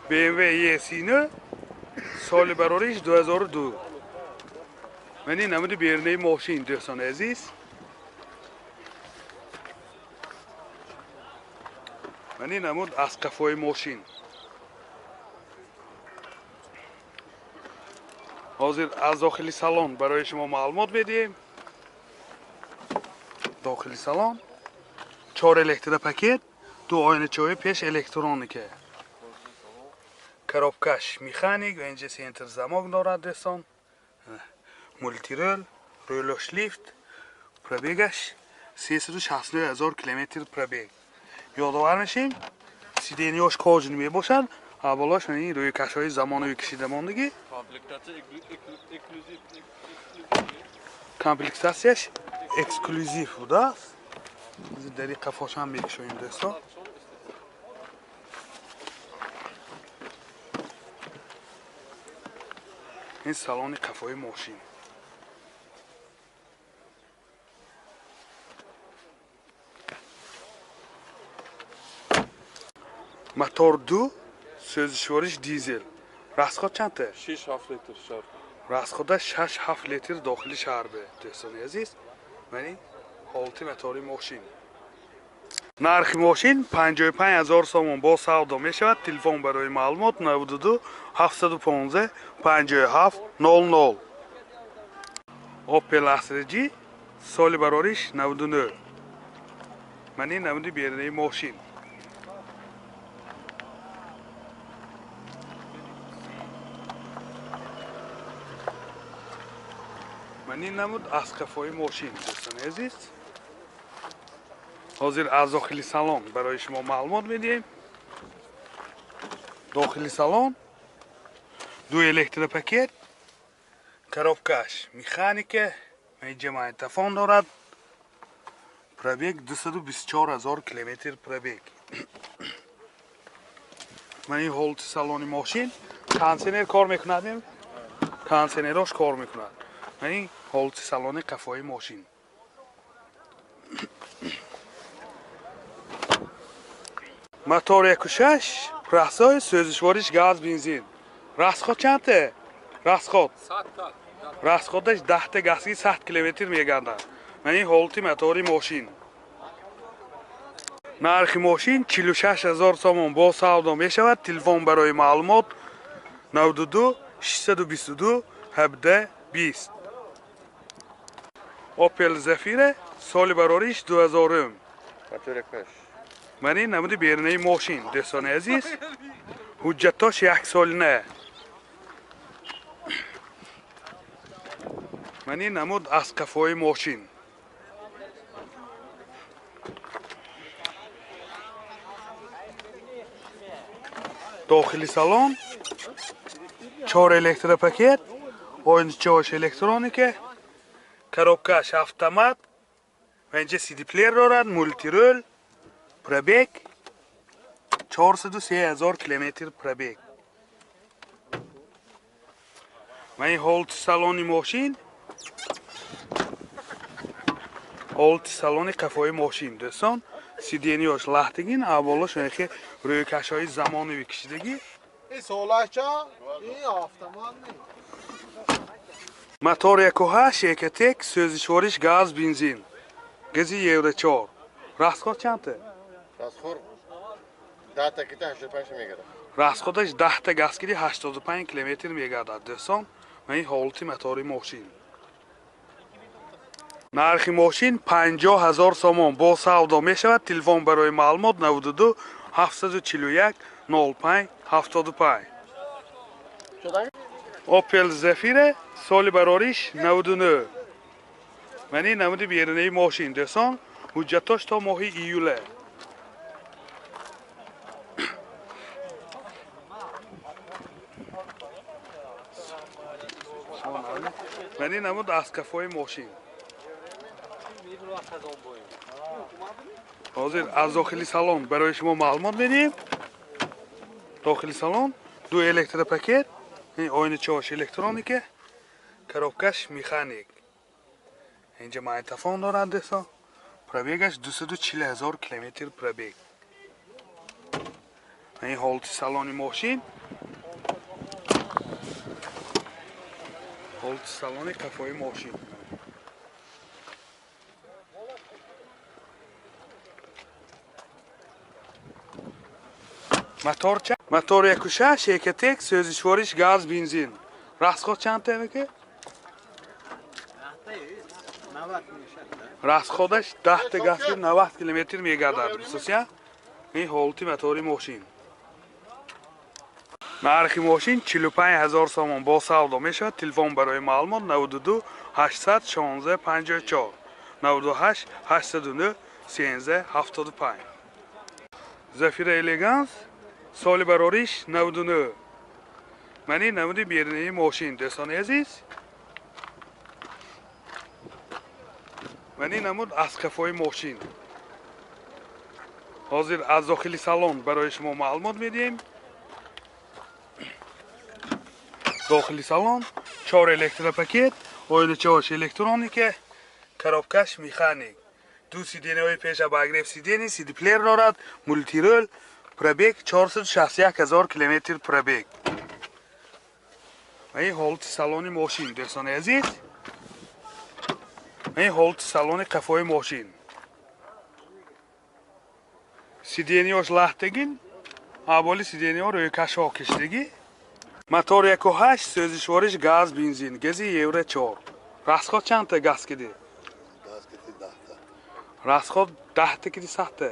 BMW E39 соли барориш 2002. Ман ин намуди берунаи мошин, дӯстони азиз. Ман ин намуд аз қафои мошин. Ҳозир аз дохили салон барои шумо маълумот медиҳем. Дохили салон 4 электропакет, 2 оиначаҳои пеш электроника. Коробкаш механик ва инҷа центр замок дорад, дӯстон. Мултирол, рӯлош лифт, пробегаш 369 ҳазор километр пробег. Ёдовар мешем, сиденьяш кожин мебошад, болош ин рӯйкашҳои замонави кашида мондагӣ. Комплектатсияш эксклюзив будааст. Дари қафошам мекушоем, дӯстон. Ин салони қафои мошин. Мотор 2, сӯзишвориш дизел. Расход чандта? 6-7 литр шаҳр. Расхода 6-7 литр дохили шаҳр бе, дӯстони азиз. Ман ин ҳолати мотори мошин. Нархи мошин 55 ҳазор сомон бо савдо мешавад. Телефон барои маълумот 92 715 57 00. Opel Astra G соли барориш 99. Ман ин намуди берунаи мошин. Ман ин намуд аз қафои мошин, дӯстони азиз. Ҳозир аз дохили салон барои шумо маълумот медиҳем. Дохили салон 2 электропакет, коробкаш механика, инҷа магнитофон дорад. Пробег 224 ҳазор километр пробег. Ман ин ҳолати салони мошин. Кондиционер кор мекунад, кондиционерош кор мекунад. Ман ин ҳолати салони қафои мошин. Мотор 1.6, прасой, сӯзишвориш газ, бензин. Расход чандта? Расход. Расходаш 10 газги 100 километр мегардад. Ман ин ҳолати мотори мошин. Нархи мошин 46 ҳазор сомон бо савдо мешавад. Телефон барои маълумот 92 622 17 20. Opel Zafira соли барориш 2000. Ман ин намуди берунаи мошин, дӯстони азиз. Ҳуҷҷатош яксолина. Ман ин намуд аз қафои мошин. Дохили салон 4 электропакет, оиначаҳош электроника, коробкаш автомат, ва инҷа CD-плеер дорад, мултирол, пробег 403 ҳазор километр пробег. Ман ин ҳолати салони мошин, ҳолати салони қафои мошин, дӯстон. Сиденьяш лаҳтигин, аввалош яхе рӯйкашҳои замонави кашидагӣ. Мотор 1.8 Ecotec, сӯзишвориш газ, бензин. Гази Евро 4. Расход чандта? Расход 10 та кита 85 мегардад. Расходаш 10 та газ киди 85 километр мегардад, дӯстон. Ман ин ҳолати мотори мошин. Нархи мошин 50 ҳазор сомон бо савдо мешавад. Телефон барои маълумот 92 741 05 75. Opel Zafira соли барориш 99. Ман ин намуди берунаи мошин, дӯстон. Ҳуҷҷатош то моҳи июле. Ман ин намуд аз қафои мошин. Ҳозир аз дохили салон барои шумо маълумот медиҳем. Дохили салон 2 электропакет, оиначаҳош электроника, коробкаш механик. Инҷа магнитофон дорад, дӯстон. Пробегаш 240 ҳазор километр пробег. Ин ҳолати салони мошин. Ҳолати салони қафои мошин. Мотор ча? Мотор 1.6 Ecotec, сӯзишвориш газ, бензин. Расход чанд ки? Расходаш 10 та газ 90 километр мегардад. Бисося? Ин ҳолати мотори мошин. Нархи мошин 45 000 сомон бо савдо мешавад. Телефон барои маълумот 92 816 54 98 809 13 75. Зафира Элеганс соли барориш 99. Мани намуди берунии мошин, дӯстони азиз. Мани намуд аз қафои мошин. Ҳозир аз дохили салон барои шумо маълумот медиҳем. Дохили салон 4 электропакет, оиначаҳош электроника, коробкаш механик. Ду сиденьяҳои пеша обогрев сидений, CD-плеер дорад, мультирул, пробег 461 000 километр пробег. Ин ҳолати салони мошин, дӯстони азиз. Ин ҳолати салони қафои мошин. Сиденьяш лаҳтагин, аввали сиденьяҳо рӯйкашҳо кишидагӣ. Мотор 1.8, сӯзишвориш газ, бензин, гази Евро 4. Расход чандта газ киди? Газ киди 10 та. Расход 10 та киди 100 та.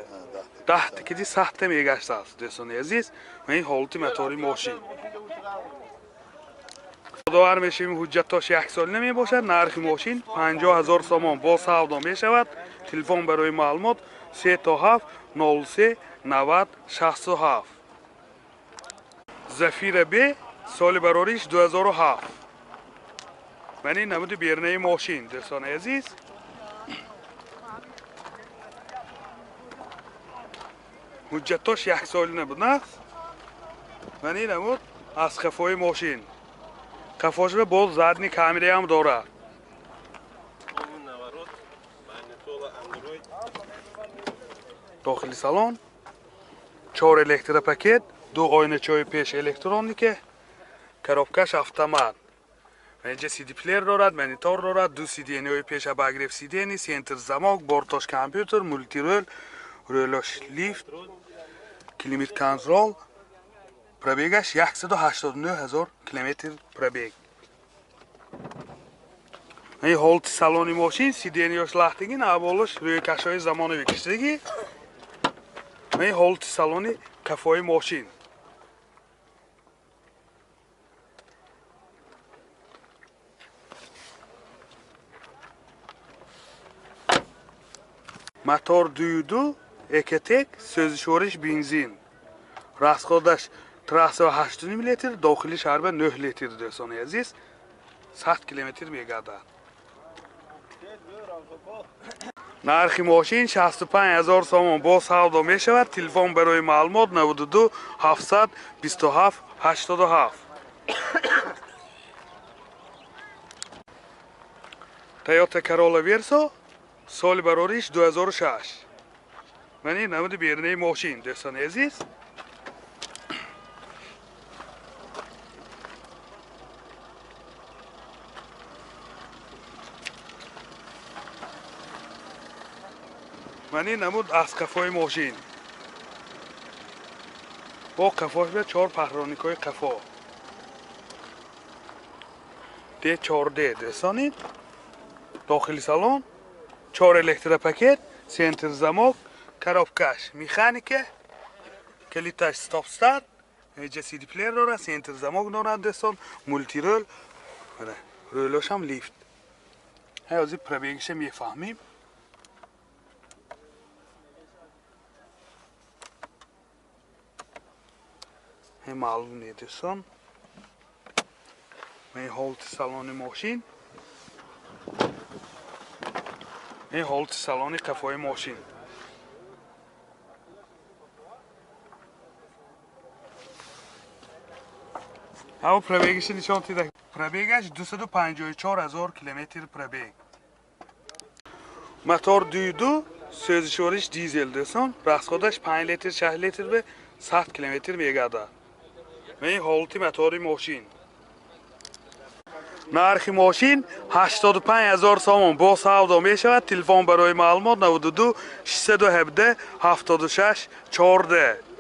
10 та киди 100 та мегаштааст, дӯстони азиз. Ин ҳолати мотори мошин. Довар мешавем, ҳуҷҷатош як сол намебошад. Нархи мошин 50 000 сомон бо савдо мешавад. Телефон барои маълумот 3 7 03 90 67. Зафира Б соли барориш 2007. Мани намуди берунаи мошин, дӯстони азиз. Ҳуҷҷатош як сол набудааст. Мани намуд аз қафои мошин. Қафошба боз задни камераам дорад. Дохили салон 4 электропакет, ду оиначаҳои пеш электроника, коробкаш автомат. Инҷа CD-плеер дорад, монитор дорад, ду сиденьяҳои пеш обогрев сидений, центр замок, бортош компютер, мультирул, рулош лифт, климат контрол. Пробегаш 189 000 километр пробег. Ин ҳолати салони мошин, сиденьяш лаҳтагин, аввалаш рӯйкашҳои замонавӣ кишидагӣ. Ин ҳолати салони қафои мошин. Мотор 2.2 Ecotec, сӯзишвориш бензин. Расходаш трасса 8.5 литр, дохили шаҳр 9 литр, дӯстони азиз. 100 километр мегардад. Нархи мошин 65 000 сомон бо савдо мешавад. Телефон барои маълумот 92 727 87. Toyota Corolla Verso соли барориш 2006. Мани намуди берунаи мошин, дӯстони азиз. Мани намуд аз қафои мошин. Бо қафош бе 4 паҳроникҳои қафо. D4D, дӯстони. Дохили салон 4 электропакет, центр замок, коробкаш механика, калиташ стоп-старт, инҷа CD-плеер дорад, центр замок дорад, дӯстон, мультирул, рулош ҳам лифт. Ҳозир пробегиша мефаҳмем. Маълум не, дӯстон. Ин ҳолати салони мошин. Ин ҳолати салони қафои мошин. Ҳаво пробегиша нишон дида. Пробегаш 254 000 километр пробег. Мотор 2.2, сӯзишвориш дизел, дӯстон. Расходаш 5 литр, 6 литр бе 100 километр мегардад. Ин ҳолати мотори мошин. Нархи мошин 85 000 сомон, бо савдо мешавад. Телефон барои маълумот 92 617 76 14.